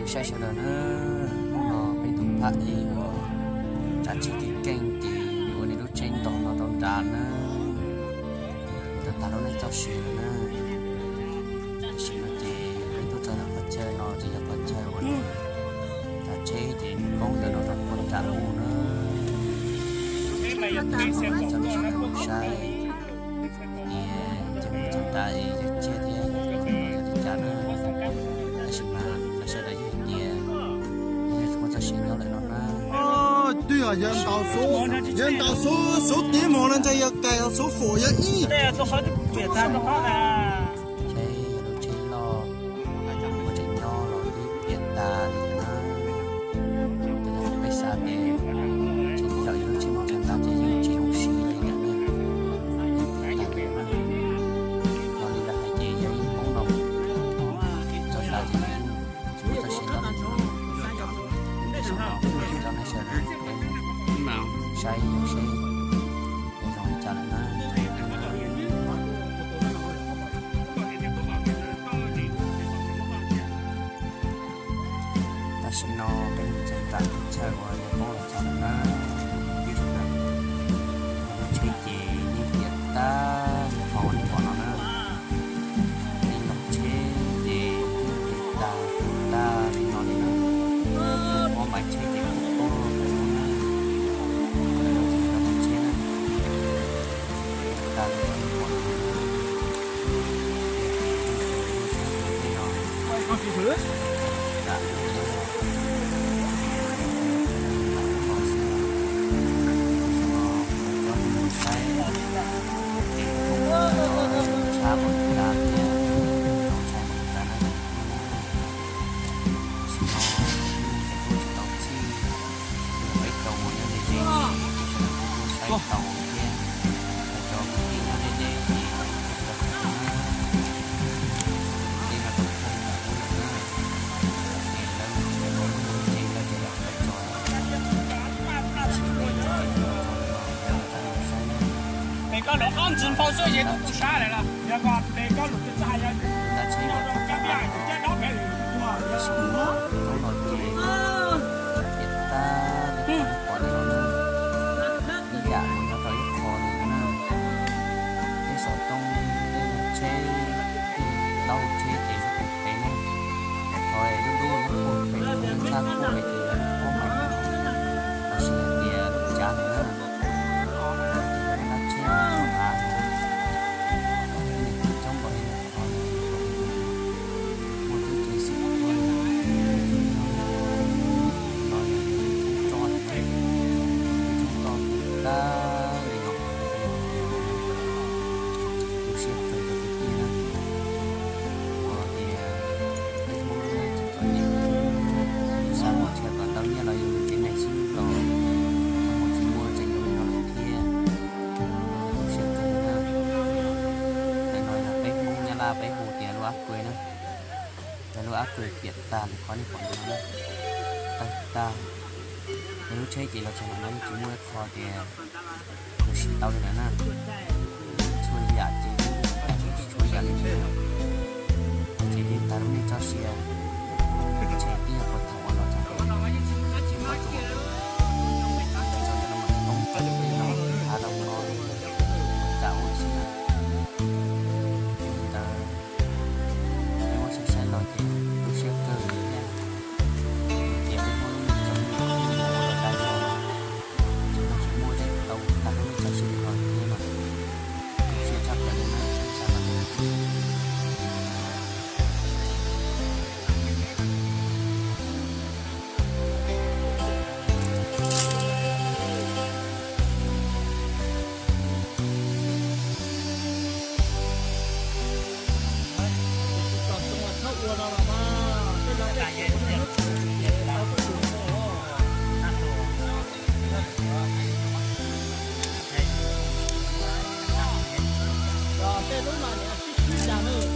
Saib sawv daws na, hnub no peb tus phaj ib ua tsav tsheb keej keej ces yuav ua nws lub tsheb ntog no rau nrad na. Tau tas lub neej txoj sia lawm na. Tam sim no ces peb tuaj txog ntawm qhov chaw no ces yog qhov chaw uas nws tsav tsheb ces nws poob ntawm no rau puag nram ub na. Coj nej sawv daws mus saib tias nws txog nrad es yog tsiaj thiab yog li cas na. Tab sis mas lawv sawv daws yeej hais tias yog tsis muaj txoj sia nyob lawm no na. Twb yog yawg ntaus xub, yawg ntaus xub, xub tiv mus no ntshe yog kais xub fum yawg ib. Saib yog lub tsheb loj, ua tseem nyob los twb piam tas li na. Ces peb xav tias tsheb zaum yog lub tsheb mus txog nrad ces yeej tsis zoo siv li lawm na. Yeej piam tas li na. Yog li lawv hais ces yog yeej poob no txog nrad ces yeej tsis muaj txoj sia nyob li no. Peb xav no kuj tsis tau nej sawv daws saib yus seb zoo li cas lawm na. Tam sim no peb mus txog nram qhov chaw uas yawg poob los txog lawm na. Lub tsheb ces yeej piam tag li qhov nej pom no na. Tej lub tsheb ces yeej piam tag tag li no li na. Ob npaim tsheb ces kuj poob, kuj poob na. Lub tsheb na, piam tag li qhov nej pom no. Tab sis no kuj tsis tau txhij, peb tau mus nyob ze ze ces sawv daws kuj tuaj saib tau thiab. Hais rau kwv tij nyob deb deb ces kuj tsis tau txhawj na. Tej no rau puag nram ub lawm na, ces lawv mus tsev lawm ces lawv tsis tau tso na. Tab sis peb ces tso no rau nej saib na. Tab sis roob no ces piam tag li qhov nej pom no na. Ib yam li nyob rau ib qho li no na. Tej xov tooj, tej tsheb, tej tauj tsheb ces lub puag pem na. Qhov lub lub nyob puag pem txhab kuaj ces yog lub puag pem no, los sis hais tias lub cab ntawd na. Ces yog lub dab tsheb txhua av no. Coob npaum li no, muaj tub ceev xwm tuaj no, yog tub rog, tub rog tag li no. Tu siab kawg cov kwv tij na, uas tias peb Hmoob txom txom nyem, xav mus nrhiav kom tau nyiaj los yus tsev neeg xwb los mus tsis muaj tseem zoo li no lawm thiab. Tu siab kawg na. Ntawm no yog peb Hmoob Nyab Laj peb hu tias lub ab kawg na. Yog lub ab kawg piam tag li qhov nej pom no na, tawg tag. Yog lub tsheb ces los txog ntawm no yeej tsis muaj ib qho tias yuav siv tau li lawm na. Txhua yam ces tsis tshua yam li thiab. Ces yeej tas lub neej txoj sia, ntshe twb yog puag thaum uas los txog ntawm no, tsis muaj tus, los txog ntawm no mas poob rau tej no hav zoov no, ua cas ua xwb na. Yog li ntawd, peb muab saib saib los ces tu siab kawg li thiab. Ces peb muab lub neej txoj sia mus ua dab tsi, tsis muaj tsis muaj tseem tau tag lub neej txoj sia li no thiab mas, tu siab tshaj plaws li na, saib los. Tej lub no niam sib sib dag na.